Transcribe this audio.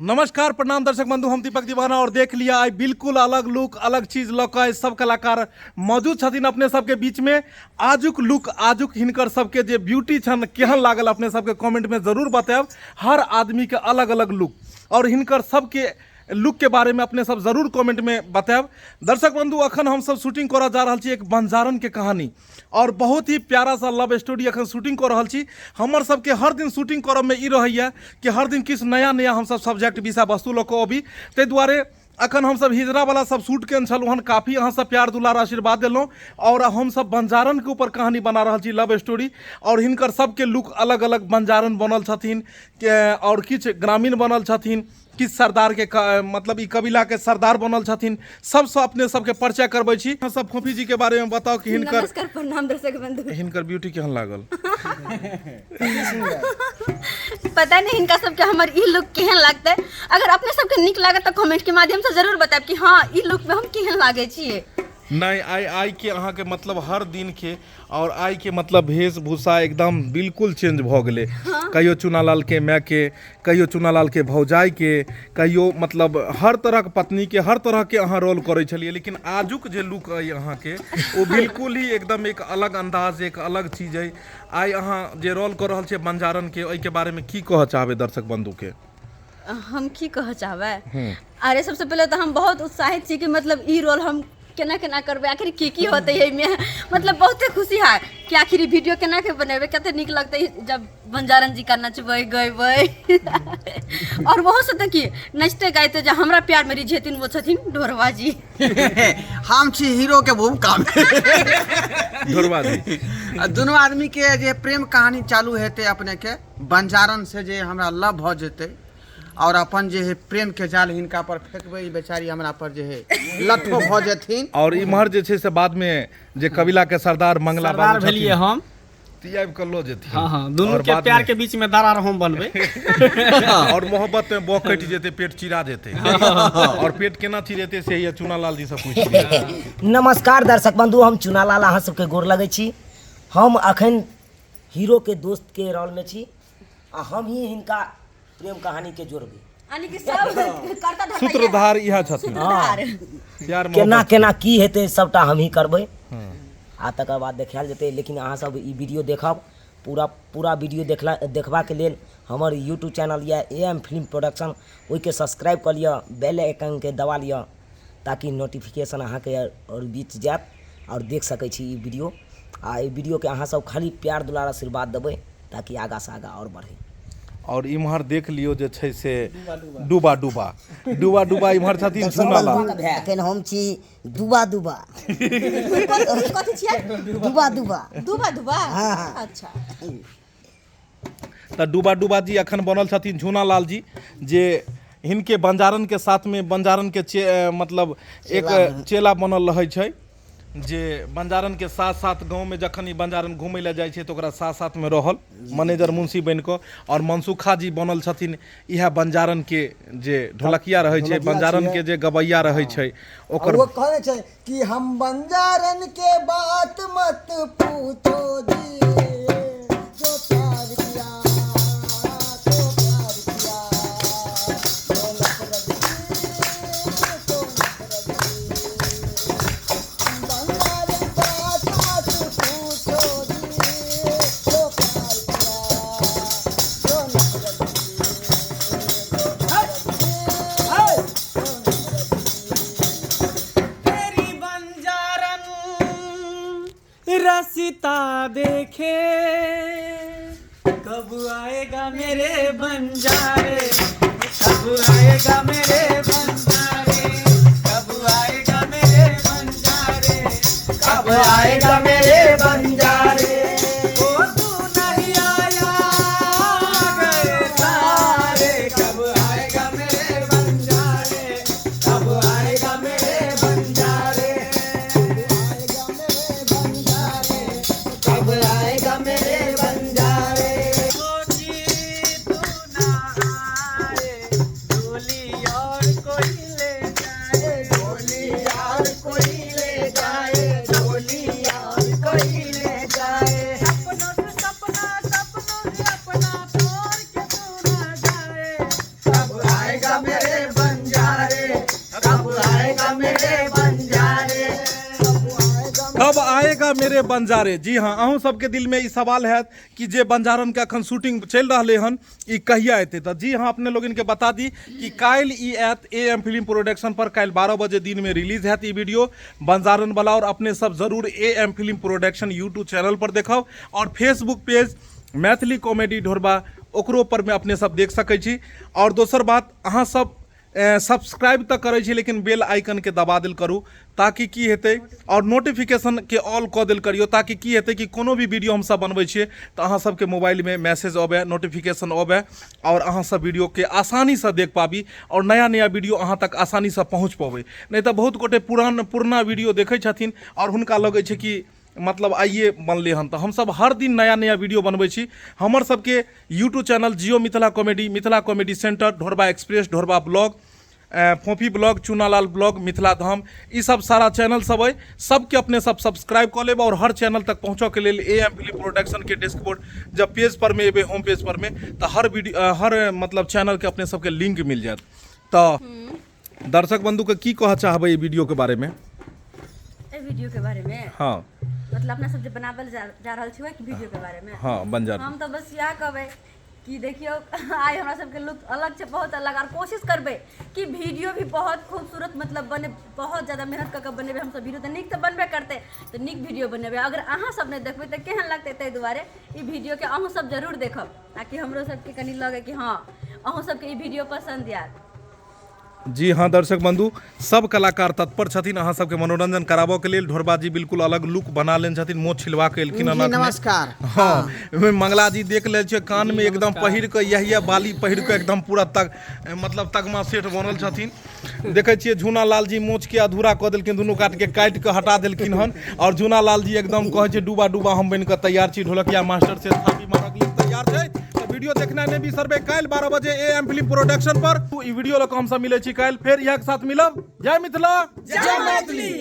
नमस्कार प्रणाम दर्शक बंधु, हम दीपक दीवाना और देख लिया आइ बिल्कुल अलग लुक अलग चीज लऽ कऽ आइ सब कलाकार मौजूद छथिन अपने सबके बीच में। आजुक लुक आजुक हिनकर सबके जे ब्यूटी छन केहन लागल अपने सबके कमेंट में जरूर बतायब। हर आदमी के अलग अलग लुक और हिनकर सबके लुक के बारे में अपने सब जरूर कमेंट में बतायब। दर्शक बंधु, अखन हम सब शूटिंग करऽ जा रहल छी एक बंजारन के कहानी और बहुत ही प्यारा सा लव स्टोरी अखन शूटिंग कऽ रहल छी। हमर सबके हर दिन शूटिंग करऽ में ई रहैया कि हर दिन किछु नया नया हमसब सब्जेक्ट विषय वस्तु लऽ कऽ अबी, ताहि दुआरे अखन हमसब हिजरा वाला सब शूट केने छलहुँ हन। काफ़ी अहाँ सब प्यार दुलार आशीर्वाद देलहुँ और हमसब बंजारन के ऊपर कहानी बना रहल छी लव स्टोरी और हिनकर सबके लुक अलग अलग बंजारन बनल छथिन और किछु ग्रामीण बनल छथिन, किछु सरदार के मतलब ई कबीला के सरदार बनल छथिन। सबसँ अपने सबके परिचय करबै छी। अहाँ सब फोफी जी के बारे में बताउ कि हिनकर नमस्कार प्रणाम दर्शक बंधु, हिनकर ब्यूटी केहन लागल? पता नहीं हिनका सबके हमर ई लुक केहन लागतै। अगर अपने सबके नीक लागत तऽ कमेंट के माध्यम से जरूर बतायब कि हाँ ई लुक में हम केहन लागै छियै। नहीं, आइ आइ के अहाँ के मतलब हर दिन के और आइ के मतलब वेशभूषा एकदम बिल्कुल चेंज भऽ गेलै। कहियो चुनालाल के माय के, कहियो चुनालाल के भौजाई के, कहियो मतलब हर तरह के पत्नी के, हर तरह के अहाँ रोल करै छलियै, लेकिन आजुक जे लुक अइ अहाँ के ओ बिल्कुल ही एकदम एक अलग अंदाज, एक अलग चीज अइ। आइ अहाँ जे रोल कऽ रहल छियै बंजारन के, ओहिके बारे में की कहऽ चाहबै दर्शक बंधु के? हम की कहऽ चाहबै? अरे सबसे पहिले तऽ हम बहुत उत्साहित छी कि मतलब ई रोल हम केना केना करबै, आखिर की की होतै एहिमे। मतलब बहुते खुशी है कि आखिर ई वीडियो केना के बनेबै, कते नीक लगतै जब बंजारन जी का नचबै गैबै। और ओहो से तऽ की नचते गाइते जे हमरा प्यार में रिझेथिन वो छथिन ढोरवा जी। हम छी हीरो के भूमिका में ढोरवा जी। आ दुनू आदमी के जे प्रेम कहानी चालू हेतै अपने के बंजारन से जे हमरा लव भऽ जेतै और अपन जे है प्रेम के जाल हिनका पर फेंकबै, ई बेचारी हमरा पर जे है लट्ठो भऽ जेथिन। और इम्हर जे छै से बाद में जे कबीला के सरदार मंगला सरदार बाबू भेलिए छथिन, हम। ती आबि कऽ लऽ जेथिन। हाँ, हाँ, दुनू और के बाद प्यार में के बीच में दरार हम बनबै। और मोहब्बत में बह कटि जेतै, पेट चिरा जेतै। और पेट केना चिरेतै से हैया चुनालाल जी से पूछि लिअ। नमस्कार दर्शक बंधु, हम चुनालाल अहाँ सबके गोर लगै छी। हम अखन हीरो के दोस्त के रोल में छी आ हम ही हिनका प्रेम कहानी के जोड़बै। यानी कि सब करता धरता सूत्रधार इएह छथिन। सूत्रधार। प्यार केना मोहब्बत। केना की हेतै सबटा हम ही करबै आ तकर बाद देखायल जेतै। लेकिन अहाँ सब ई वीडियो देखब, पूरा पूरा वीडियो देखला देखबाके लेल हमर यूट्यूब चैनल यऽ ए एम फिल्म प्रोडक्शन, ओहिके सब्सक्राइब कऽ लिअ, बेल आइकनके दबा लिअ ताकि नोटिफिकेशन अहाँके आओर बीच जायत आओर देख सकै छी ई वीडियो। आ एहि वीडियोके अहाँ सब खाली प्यार दुलार आशीर्वाद देबै ताकि आगाँसँ आगाँ आओर बढ़ै। और इम्हर देख लियौ जे छै से डूबा डूबा डूबा डूबा इम्हर छथिन झुनालाल। एखन हम छी दुबा दुबा। कथी छियै? दुबा दुबा। दुबा दुबा? हाँ, हाँ। अच्छा। तऽ डूबा डूबा जी अखन बनल छथिन झुनालाल जी, जे हिनके बंजारन के साथ में बंजारन के मतलब एक चेला बनल रहै छै, जे बंजारन के साथ साथ गाँव में जखन ई बंजारन घूमै लए जाइ छै तऽ ओकरा साथ साथ में रहल मैनेजर मुंशी बनि कऽ। और मनसुखा जी बनल छथिन इएह बंजारन के जे ढोलकिया रहै छै, ढोलकिया बंजारन छियै। के जे गवैया रहै छै ओकर। ओ कहने छै कि हम बंजारन के बात मत पूछो जी, जो प्यार किया तो प्यार किया, जो नफरत की तो नफरत की, हम बंजारन बात मत पूछो जी, जो प्यार किया जो नफरत की, जो नफरत की, जो नफरत की। तेरी बंजारन रसता देखे, कब आएगा मेरे बंजारे, कब आएगा मेरे बंजारे, कब आएगा मेरे बंजारे, कब आएगा मेरे बंजारे। ओ तू नहीं आया गए सारे, कब आएगा मेरे बंजारे, कब आएगा मेरे बंजारे, कब आएगा मेरे बंजारे। सोची तू ना आए, डोली और कोई ले जाए, डोली और कोई ले जाए, डोली और कोई ले जाए। मेरे बंजारे। जी हाँ, अहूँ सबके दिल में ई सवाल हैत कि जे बंजारन के अखन शूटिंग चलि रहलै हन ई कहिया एतै। तऽ जी हाँ, अपने लोगन के बता दी कि काल्हि ई आयत ए एम फिल्म प्रोडक्शन पर। काल्हि 12 बजे दिन में रिलीज हैत ई वीडियो बंजारन वाला। और अपने सब जरूर A M film production YouTube channel पर देखब और फेसबुक पेज मैथिली कॉमेडी ढोरबा ओकरो पर में अपने सब देख सकै छी। और दोसर बात, अहाँ सब सब्सक्राइब तऽ करै छी लेकिन बेल आइकन के दबा देल करू ताकि की हेतै, और नोटिफिकेशन के ऑल कऽ देल करियौ ताकि की हेतै कि कोनो भी वीडियो हमसब बनबै छियै तऽ अहाँ सबके मोबाइलमे मैसेज अबै, नोटिफिकेशन अबै और अहाँ सब वीडियो के आसानीसँ देख पाबी और नया नया वीडियो अहाँ तक आसानीसँ पहुँच पबै। नहि तऽ बहुत गोटे पुरान पुरना वीडियो देखै छथिन और हुनका लगै छै कि मतलब आइए बनलै हन। तऽ हमसब हर दिन नया नया वीडियो बनबै छी। हमर सबके YouTube channel Jio Mithila comedy, Mithila comedy centre, Dhorba express, Dhorba blog, Phophi blog, Chunalal blog, Mithila Dham, ई सब सारा चैनल सब अइ। सबके अपने सब सब्सक्राइब कऽ लेब और हर चैनल तक पहुँचऽके लेल ए एम फिल्म प्रोडक्शन के डेस्कबोर्ड जब पेज पर में एबै, होम पेज पर में, तऽ हर वीडियो हर मतलब चैनल के अपने सबके लिंक मिल जायत। तऽ दर्शक बंधु के की कहऽ चाहबै ई वीडियो के बारे में? एहि वीडियो के बारे में? हाँ। मतलब अपना सब जे बनावल जा रहल छी ओहि वीडियो के बारे में? हाँ, बंजार। हम तऽ बस इएह कहबै कि देखियौ, आइ हमरा सबके लुक अलग छै, बहुत अलग, और कोशिश करबै कि वीडियो भी बहुत खूबसूरत मतलब बने। बहुत ज्यादा मेहनत कऽ कऽ बनेबै हमसब वीडियो, तऽ नीक तऽ बनबे करतै, तऽ नीक वीडियो बनेबै। अगर अहाँ सब नहि देखबै तऽ केहन लगतै? ताहि दुआरे ई वीडियोके अहूँ सब जरूर देखब ताकि हमरो सबके कनि लगै कि हँ, अहूँ सबके ई वीडियो पसन्द आयत। जी हाँ दर्शक बंधु, सब कलाकार तत्पर छथिन अहाँ सबके मनोरंजन कराबऽ के लेल। ढोरबा जी बिल्कुल अलग लुक बना लेने छथिन, मोछ छिलवा के एलखिन हन जी। अखने। नमस्कार। हाँ, ओहिमे मंगला जी देख लेल छियै, कान में एकदम पहिर के यह यह बाली पहिर के एकदम पूरा तग मतलब तगमा सेठ बनल छथिन। देखै छियै झूना लाल जी मोछ के अधूरा कऽ देलखिन, दुनू काट के काटि के हटा देलखिन हन। और झूना लाल जी एकदम कहै छै डूबा डूबा हम बनि कऽ तैयार छी, ढोलकिया मास्टर से थापी मारक लेल तैयार छै। तऽ वीडियो देखना नहि बिसरबै, काल्हि 12 बजे ए एम फिल्म प्रोडक्शन पर। ई वीडियो लऽ कऽ हमसब मिलै छी काल्हि, फेर इएह के साथ मिलब। जय मिथिला, जय मैथिली।